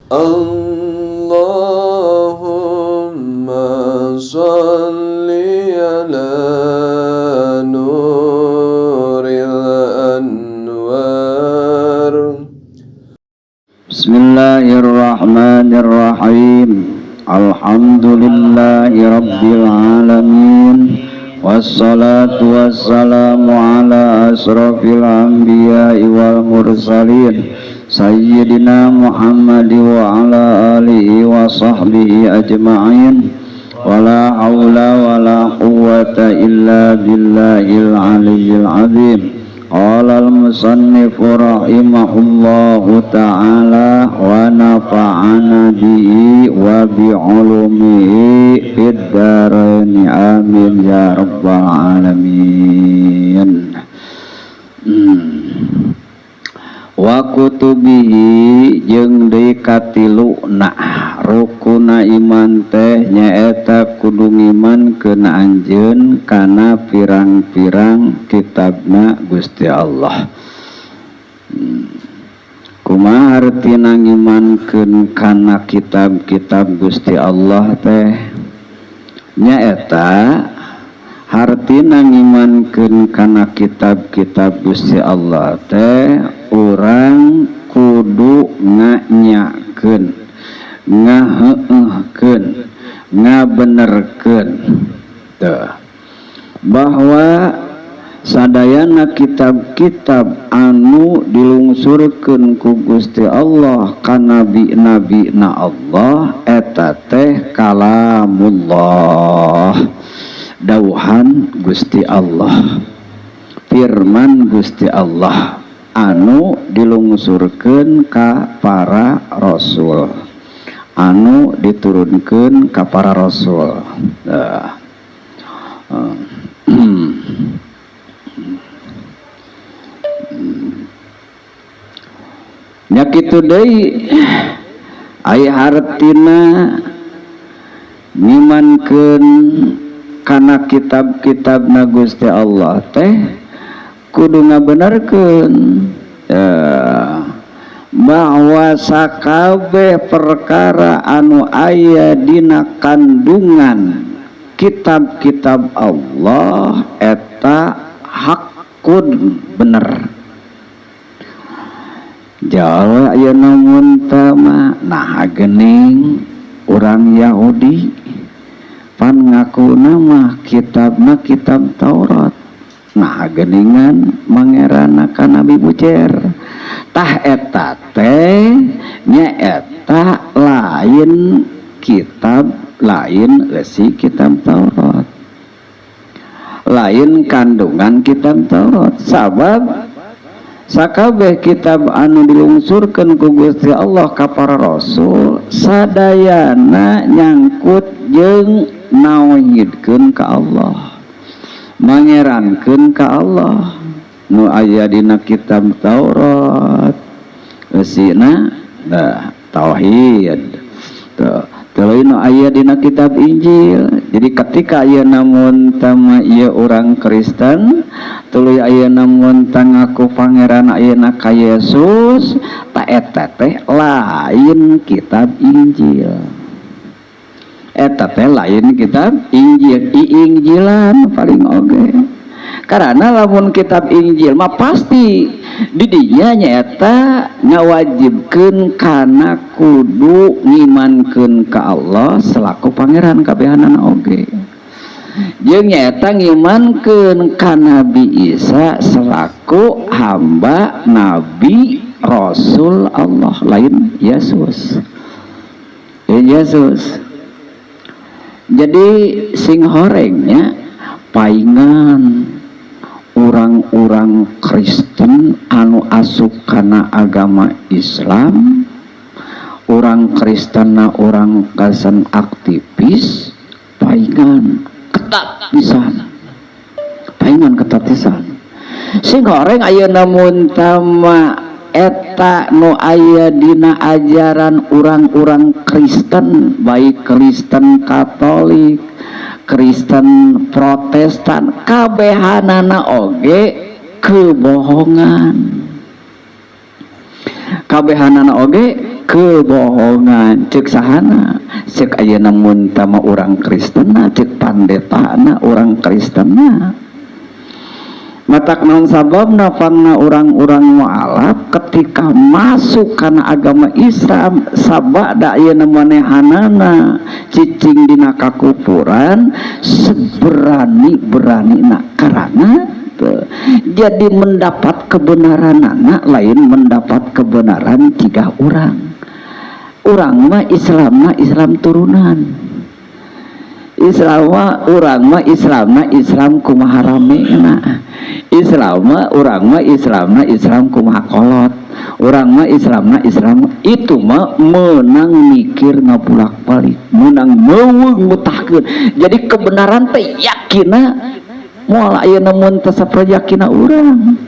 اللهم صل على نور الأنوار. بسم الله الرحمن الرحيم. الحمد لله رب العالمين، والصلاة والسلام على أشرف الأنبياء والمرسلين، سيدنا محمد وعلى آله وصحبه أجمعين، ولا حول ولا قوة إلا بالله العلي العظيم. قال المصنف رحمه الله تعالى ونفعنا به وبعلومه في الدارين، آمين يا رب العالمين. وكتبه jeung deui katiluna rukuna iman teh nyaeta kudu ngimankeun anjeun kana pirang-pirang kitabna Gusti Allah. Kumaha artina ngimankeun kana kitab-kitab Gusti Allah teh? Nyaeta hartina ngimankeun kana kitab-kitab Gusti Allah teh urang kudu nganyakeun, ngaheueuhkeun, ngabenerkeun teh bahwa sadayana kitab-kitab anu dilungsurkeun ku Gusti Allah ka nabi-nabi na Allah eta teh kalamullah, dauhan Gusti Allah, firman Gusti Allah anu dilungsurkeun ka para rasul, anu diturunkeun ka para rasul. Nah. Nya kitu deui aya hartina ngimankeun kana kitab-kitabna Gusti Allah teh kudu ngabenerkeun bahwa sakabeh perkara anu aya dina kandungan kitab-kitab Allah eta hakun, bener. Jauh ayeuna mun teu mah, nah geuning urang Yahudi pan ngakuna mah kitabna kitab Taurat, nah geningan mangerana ka Nabi Bucer. Tah, eta teh nyaeta lain kitab, lain eusi kitab Taurat, lain kandungan kitab Taurat, sabab sakabeh kitab anu dilungsurkeun ku Gusti Allah ka para rasul sadayana nyangkut jeung nauhidkeun ka Allah, mangerankeun ka Allah. Nu aya dina kitab Taurat eusina nah tauhid. Tuh, tuluy nu aya dina kitab Injil. Jadi ketika ayeuna mun tama ieu urang Kristen, tuluy ayeuna mun ngaku pangeran ayeuna ka Yesus, ta eta teh lain kitab Injil, eta teh lain kitab Injil, Injilan paling oge. Karena lamun kitab Injil mah pasti didinya nyaeta ngawajibkeun kana kudu ngimankeun ka Allah selaku pangeran kabehanana oge, jeung nyaeta ngimankeun ka Nabi Isa selaku hamba, nabi, rasul Allah, lain Yesus. Yesus. Jadi sing horengnya paingan orang-orang Kristen anu asup kana agama Islam, orang Kristen, orang Kristen aktivis, paingan ketat pisan, paingan ketat pisan. Sing horeng ayeuna mun tama eta nu aya dina ajaran orang-orang Kristen, baik Kristen Katolik, Kristen Protestan, kabehanana oge kebohongan, kabehanana oge. Kebohongan cek sahana, cek ayeuna mun tama urang Kristenna, cek pandetana urang Kristenna. Matak naon sababna pangna urang-urang mualaf ketika masuk kana agama Islam sabada ayeuna manehanana cicing dina kakufuran seberani-beranina, karena jadi mendapat kebenaran anak lain mendapat kebenaran tiga orang. Urang mah Islam mah Islam turunan Islam mah, urang mah Islam mah Islam kumaha ramena Islam mah, urang mah Islam mah Islam kumaha kolot urang mah Islam mah Islam itu mah menang mikir ngabulak balik, menang meuweung mutahkeun. Jadi kebenaran teh yakina moal ayeuna mun teu yakina urang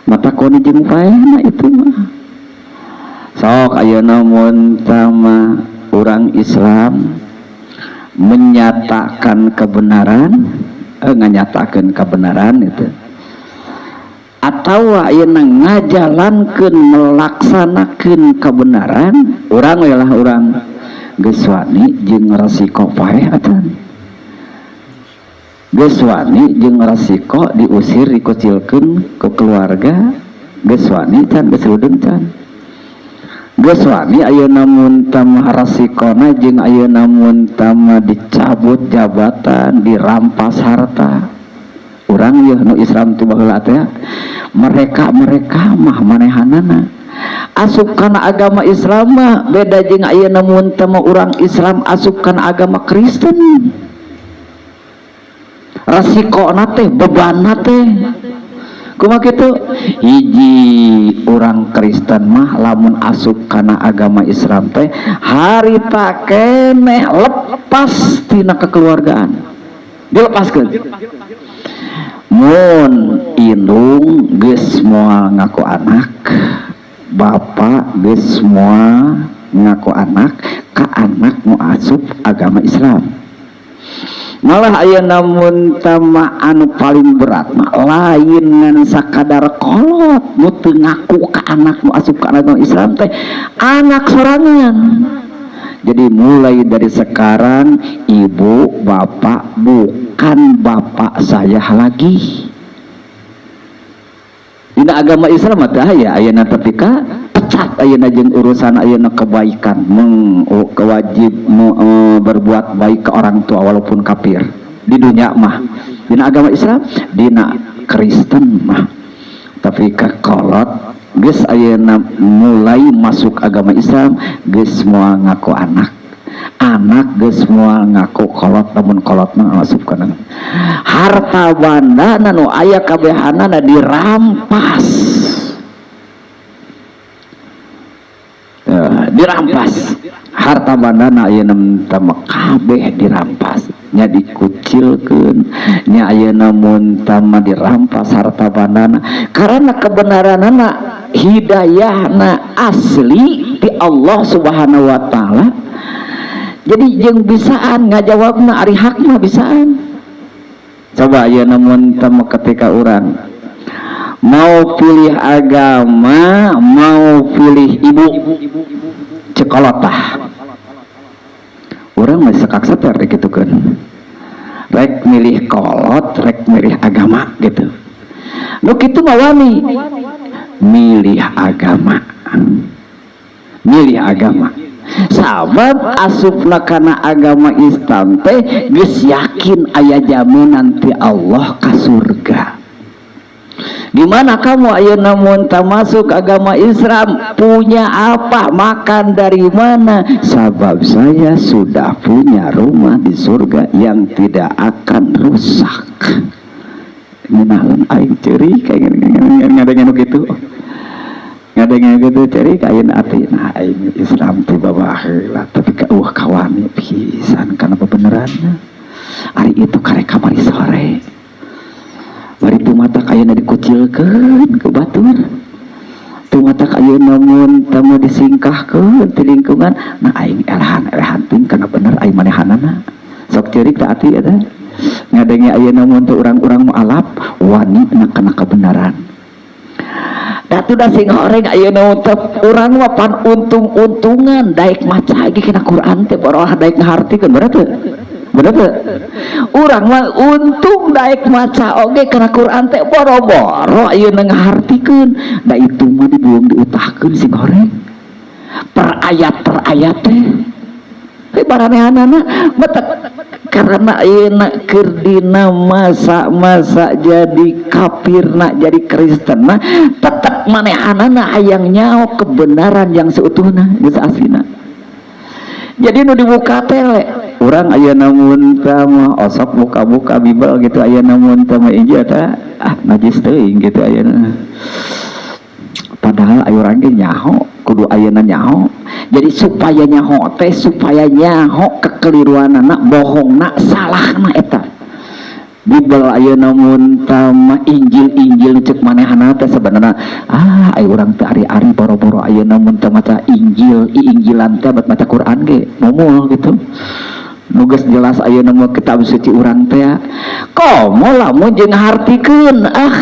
mata koni jeung paehna itu mah. Sok ayeuna mun tama urang Islam menyatakan kebenaran, nganyatakeun kebenaran itu atau ayeuna ngajalankeun, melaksanakeun kebenaran, urang we lah, urang geus wani jeung resiko paeh atan, geus wani jeung resiko diusir, dikucilkeun ke keluarga, geus wani can, geus rudeng can, geus wani ayeuna mun tama resikona jeung ayeuna mun tama dicabut jabatan, dirampas harta. Urang yeuh nu Islam ti baheula teh, mereka-mereka mah manehanana asup kana agama Islam mah beda jeung ayeuna mun tama urang Islam asup kana agama Kristen. Resiko teh, beban teh kumaha kitu? Hiji, orang Kristen mah lamun asup kana agama Islam teh harita keneh lepas tina kekeluargaan, dilepaskeun. Mun indung geus moal ngaku anak, bapak geus moal ngaku anak ka anak nu asup agama Islam. Malah aya namun tama anu paling berat mah lain ngan sakadar kolot nu teu ngaku ka anak nu asup ka agama Islam teh, anak sorangan. Jadi mulai dari sekarang ibu bapak bukan bapak saya lagi. Dina agama Islam mah teh aya ayeuna, tapi ka pecat ayeuna jeung urusan ayeuna kebaikan meng oh, kewajib berbuat baik ke orang tua walaupun kafir di dunia mah, dina agama Islam. Dina Kristen mah tapi ka kolot geus ayeuna mulai masuk agama Islam geus moal ngaku anak, anak geus moal ngaku kolot. Namun kolot mah masuk kana harta banda nu aya kabehanana dirampas. Dirampas harta bandana ayeuna tama kabeh dirampas nya, dikucilkeun nya. Ayeuna mun tama dirampas harta bandana karena kebenaranana, hidayahna asli di Allah Subhanahu wa Ta'ala. Jadi jeung bisaan ngajawabna, ari hak mah bisaan. Coba ayeuna mun tama ketika urang mau pilih agama, mau pilih ibu, cek kolot tah, urang mah sekak seter gitu kan, rek milih kolot, rek milih agama gitu. Nu kitu mah wani milih agama, milih agama, sabab asupna kana agama Islam teh geus yakin aya jaminan ti Allah ka surga. Gimana kamu ayeuna mun masuk agama Islam, punya apa, makan dari mana? Sebab saya sudah punya rumah di surga yang tidak akan rusak. Ngenalan aing ceurik kayak ngadengin gitu. Ngadengin gitu ceurik ayeuna ati, nah aing Islam ti baheula tapi ka kawani pisan kana bebeneranna. Ari itu karek kamari sore. Bari matak ayeuna dikucilkeun ke batur, matak ayeuna mun teu disingkahkeun ti lingkungan, nah aing elehan elehan ting kana bener aing manehanana. Sok ceurik teh ati eta ngadenge ayeuna mun teu urang-urang mualaf wani na kana kebenaran. Da Atuh da sing horeng ayeuna teh urang mah pan untung-untungan daek maca ge kana Quran teh, boroah daek ngahartikeun, bener teu? Bener teu? Urang mah untung daek maca oge kana Quran teh, boro-boro ayeuna ngahartikeun. Da itu mah dibuang diutahkeun, sing horeng, per ayat per ayat teh. Baranehanana matak karena ayeuna keur dina masa-masa jadi kafirna, jadi Kristenna, tetep manehanana hayang nyaho kebenaran yang seutuhna, geus aslina. Jadi nu dibuka teh urang ayeuna mun teh mah osok buka-buka Bible gitu, ayeuna mun teh mah Injil teh, ah, najis teuing gitu ayeuna. Padahal ayo urang ge nyaho, kudu ayeuna nyaho. Jadi supaya nyaho teh, supaya nyaho kekeliruanana, bohongna, salahna eta Bible ayeuna mun tah mah, Injil-Injil cek manehana teh sebenarnya. Ah, ayo urang teh ari-ari boro-boro ayeuna mun teh maca Injil, Injilan teh, bat maca Quran ge mumul gitu. Nu geus jelas ayeuna mah kitab suci urang teh, komo lamun jeung hartikeun, ah,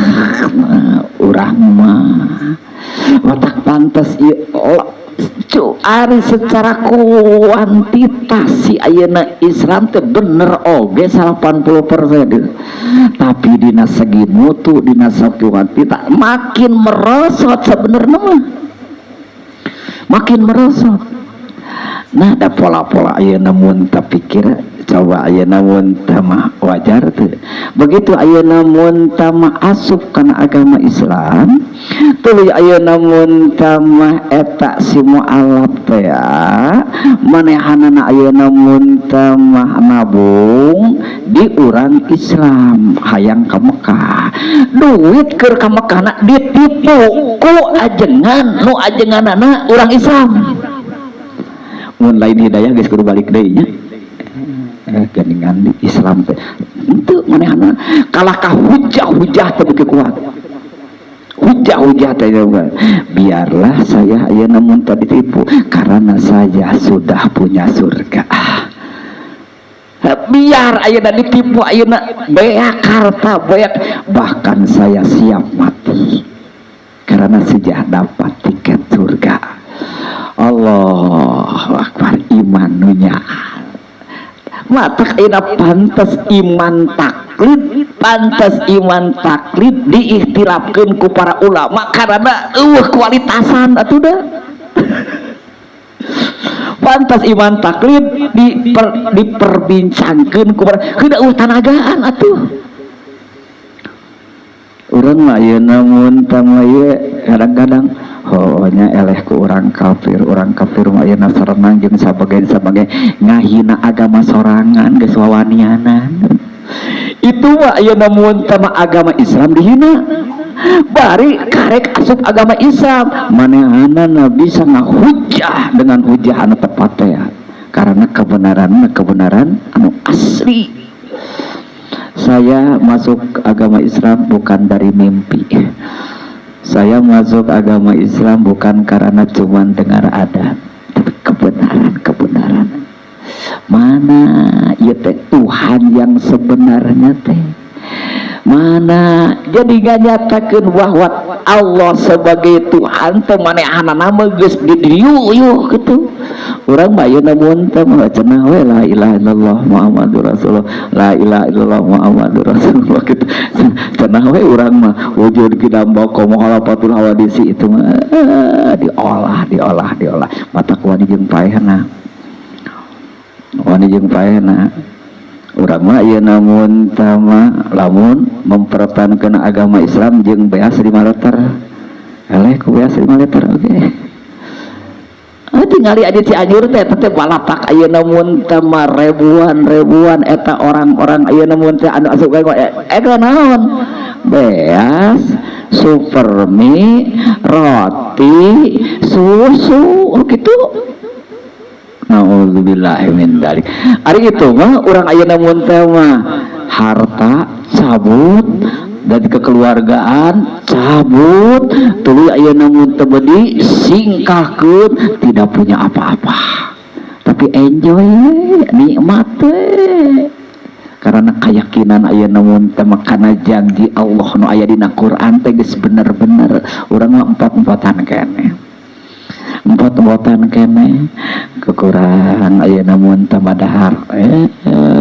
urang mah watak pantes ieu. Oh, cu, ari secara kuantitas si ayeuna Islam teh bener oge 80%, tapi dina segi mutu, dina segi kuantitas makin merosot. Sebenarnya mah makin merosot. Nah, ada pola-pola ayeuna mun teu pikir coba, ayeuna mun teu mah wajar teu? Begitu ayeuna mun teu mah asup kana agama Islam, tuluy ayeuna mun teu mah eta si mualaf teh manehanana ayeuna mun teu mah nabung di urang Islam, hayang ka Mekah, duit keur ka Mekah ditipu ku ajengan, nu ajenganana urang Islam. Mun lain hidayah geus kudu balik deui nya. Geuningan di Islam teh henteu manehna kalah ka hujah-hujah teh beuki kuat, hujah-hujah teh. Biarlah saya ayeuna mun teu ditipu karena saya sudah punya surga. Biar ayeuna ditipu, ayeuna beak harta beak, bahkan saya siap mati karena sudah dapat tiket surga. Allahu Akbar, iman nunya matak ayeuna pantes iman taklid, pantes iman taklid diikhtilafkeun ku para ulama karena eueuh kualitasan atuh dah. Pantas iman taklid diperbincangkeun ku para heuda, eueuh tanagaan atuh. Urang mah ayeuna mun tah ieu kadang-kadang oh nya eleh ku orang kafir. Orang kafir mah ayeuna sarenang jeung sabagian sabagai ngahina agama sorangan geus wawanianan. Itu mah ayeuna mun tah agama Islam dihina, bari karek asup agama Islam manehanana bisa ngahujah dengan hujah anu tepat teh karena kebenaran, kebenaran anu asli. Saya masuk agama Islam bukan dari mimpi. Saya masuk agama Islam bukan karena cuman dengar ada, tapi kebenaran, kebenaran mana ya teh, Tuhan yang sebenarnya teh mana. Jadi gak nyatakan bahwa Allah sebagai Tuhan teh manehanana mah geus didieu gitu. Urang mah ayeuna mun teh mah cenah we, la ilaha illallah Muhammadur Rasulullah, la ilaha illallah Muhammadur Rasulullah gitu cenah we. Urang mah wujud qidam baqa mukhalafatul hawadisi itu mah diolah, diolah, diolah. Matak wani jeung paehna, wani jeung paehna. Urang mah ayeuna mun tah mah lamun mempertahankan agama Islam jeung beas 5 liter, eleh ku beas 5 liter oke. Okay. Ah, tingali adi Cianjur teh teh balapak ayeuna mun teh mah ribuan ribuan eta orang-orang ayeuna mun teh anu asup ka eta naon, beas, supermi, roti, susu gitu. Nauzubillahi min dzalik. Ari itu mah urang ayeuna mun teh mah harta cabut, dan kekeluargaan cabut, tuluy ayeuna mun teh beudi singkahkeun, tidak punya apa-apa tapi enjoy, nikmat we. Karena keyakinan ayeuna mun teh kana janji Allah nu aya dina Quran teh geus bener-bener, urang mah empat-empatan keneh, empat-empatan keneh kekurangan. Ayeuna mun teh dahar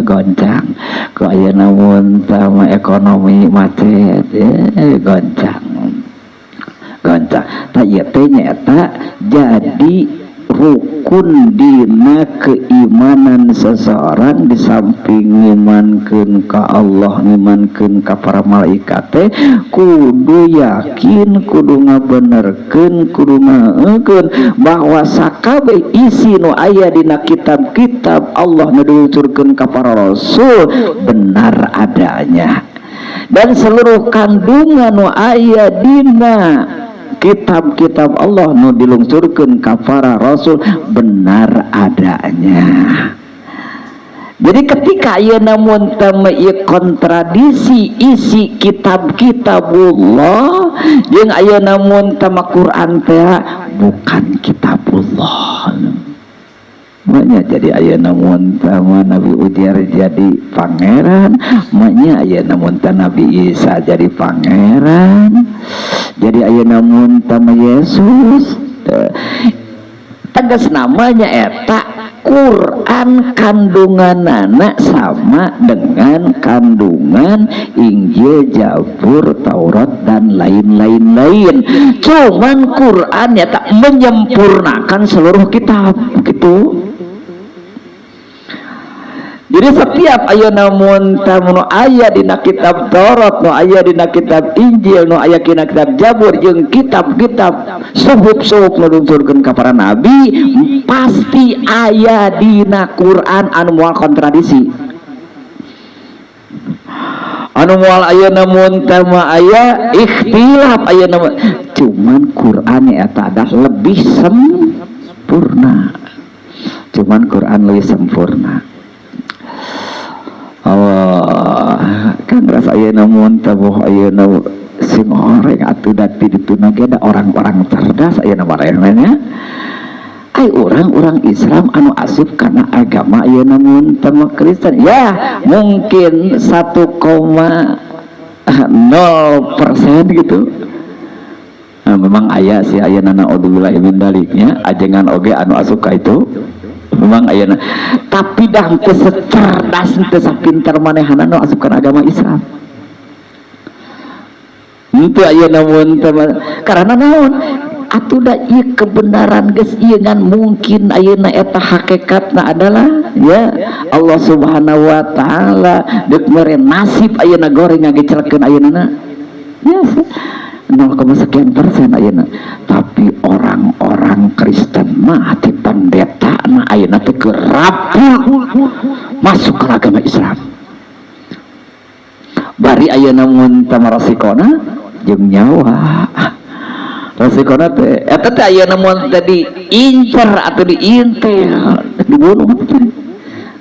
goncang ku, ayeuna mun teh ekonomi macet, goncang goncang. Tah, ieu teh nyaeta jadi rukun dina keimanan seseorang. Di samping ngimankeun ka Allah, ngimankeun ka para malaikat teh kudu yakin, kudu ngabenerkeun, kudu ngaeukeun bahwa sakabeh isi nu aya dina kitab-kitab Allah nu diluncurkeun ka para rasul benar adanya, dan seluruh kandungan nu aya dina kitab-kitab Allah nu dilungsurkeun ka para rasul benar adanya. Jadi ketika ayeuna mun teu ieu kontradisi isi kitab-kitabullah jeung ayeuna mun teu Quran teh bukan kitabullah. Makanya jadi ayeuna mun teu Nabi Uzair jadi pangeran, makanya ayeuna mun teu Nabi Isa jadi pangeran, jadi ayeuna mun teu Yesus. Tegas namanya eta Quran kandunganana sama dengan kandungan Injil, Zabur, Taurat, dan lain-lain lain. Cuman Quran ya tak menyempurnakan seluruh kitab gitu. Jadi setiap ayeuna mun nu aya dina kitab Taurat, nu aya dina kitab Injil, nu aya dina kitab Zabur jeung kitab-kitab suhuf-suhuf nu dilunturkeun ka para nabi pasti aya dina Quran anu moal kontradisi. Anu moal ayeuna mun teh mah aya ikhtilaf ayeuna mah. Cuman Quran eta adalah lebih sempurna. Cuman Quran lebih sempurna. Allah kan rasa ayeuna mun teh boh ayeuna sing horeng atuh da ti dituna ge da orang-orang cerdas ayeuna marehna. Ai orang-orang Islam anu asup karena agama ayeuna mun teh mah Kristen ya mungkin 1,0% gitu. Nah, memang aya sih ayeuna, naudzubillah min daliknya, ajengan oge anu asup ka itu memang ayeuna, tapi dah teu secerdas, teu sapinter manehna nu asup kana agama Islam. Henteu ayeuna mun teh karena naon atuh da ieu kebenaran geus ieu ngan mungkin ayeuna eta hakikatna adalah ya Allah Subhanahu wa taala deuk mere nasib ayeuna goreng ngagecelekeun ayeuna ya 0, sekian persen ayeuna. Tapi orang-orang Kristen mah ti pendeta na ayeuna teh keur rabul masuk ke agama Islam. Bari ayeuna mun teh rasikona jeung nyawa, rasikona teh eta teh ayeuna mun teh diincer atau diintel, dibunuh teh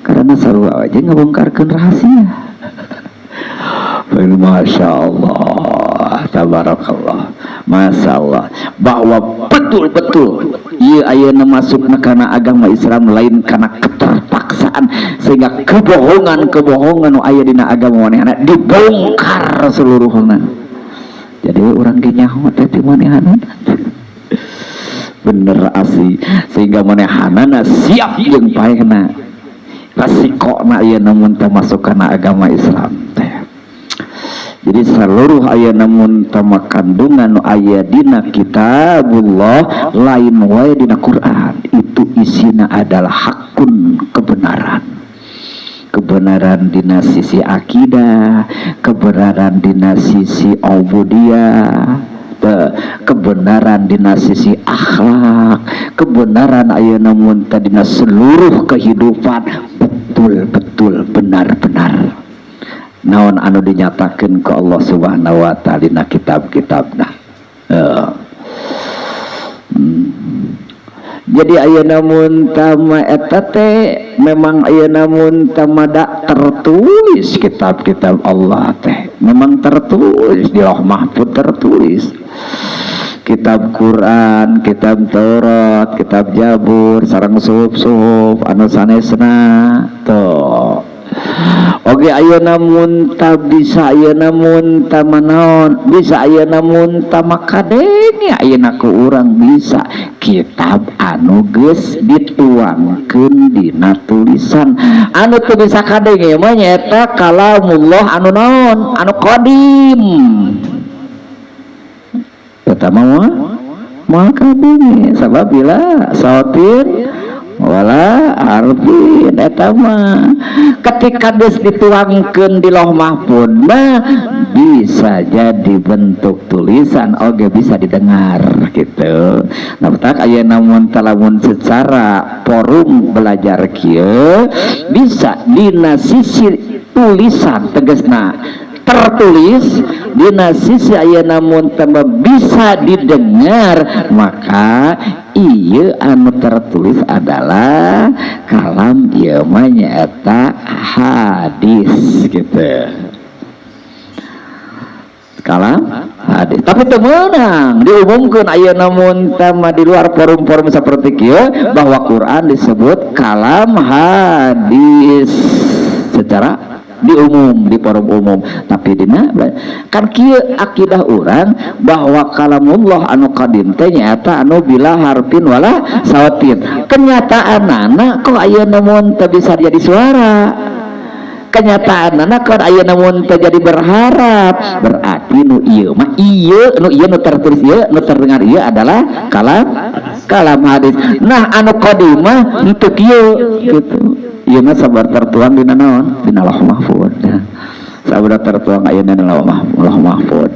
karena sarua aja ngabongkarkeun rahasia. Masya Allah, tabarakallah, Masya Allah, bahwa betul-betul ieu ayeuna masukna kana agama Islam lain karena keterpaksaan, sehingga kebohongan-kebohongan nu aya dina agama manehna dibongkar seluruhna. Jadi urang ge nyaho teh ti manehna bener asli, sehingga manehanana siap jeung paehna, resikona ayeuna mun teh masuk kana agama Islam teh. Jadi seluruh ayeuna mun teh kandungan nu aya dina kitabullah lain wae dina Quran itu isina adalah hakun, kebenaran, kebenaran dina sisi akidah, kebenaran dina sisi ubudiyah, kebenaran dina sisi akhlak, kebenaran ayeuna mun teh dina seluruh kehidupan betul-betul benar-benar naon anu dinyatakan ke Allah Subhanahu wa taala dina kitab-kitabna. Jadi ayeuna mun tama eta teh memang ayeuna mun tama da tertulis kitab-kitab Allah teh memang tertulis di Lauh Mahfud, tertulis kitab Quran, kitab Taurat, kitab Jabur, sareng suhuf-suhuf anu sanesna tuh. Oke, ayeuna mun ta bisa, ayeuna mun ta manaon bisa, ayeuna mun ta makadenge, ayeuna ku urang bisa kitab anu geus dituangkeun dina tulisan. Anu teu bisa kadenge mah nyaeta kalamullah anu naon, anu qadim. Eta mah moal kadenge, sabab bila sautin wala harfin. Eta mah ketika geus dituangkeun di Lauh Mahfud mah bisa jadi bentuk tulisan oge bisa didengar gitu. Nah, tak aya namun talamun secara forum belajar kieu bisa dina sisi tulisan, tegasna tertulis, dina sisi aya namun tambah bisa didengar, maka iya anu tertulis adalah kalam, ieu mah nyaeta hadis gitu, kalam hadis. Tapi teu meunang diumumkeun ayeuna mun tama di luar forum-forum seperti kieu bahwa Quran disebut kalam hadis secara di umum, di forum umum. Tapi dina kan kieu akidah urang bahwa kalamullah anu qadim teh nyaeta anu bila harfin wala sautin. Kenyataanana kok ayeuna mun teu bisa jadi suara, kenyataanana kok ayeuna mun teu jadi berharap, berarti nu ieu mah ieu, nu ieu, nu tertulis ieu, nu terdengar ieu adalah kalam kalam hadis. Nah, anu qadim mah henteu kieu gitu. Ieu mah sabar tertuang dina naon, dina Lauh Mahfud. Sabar tertuang ayeuna dina Lauh Mahfud.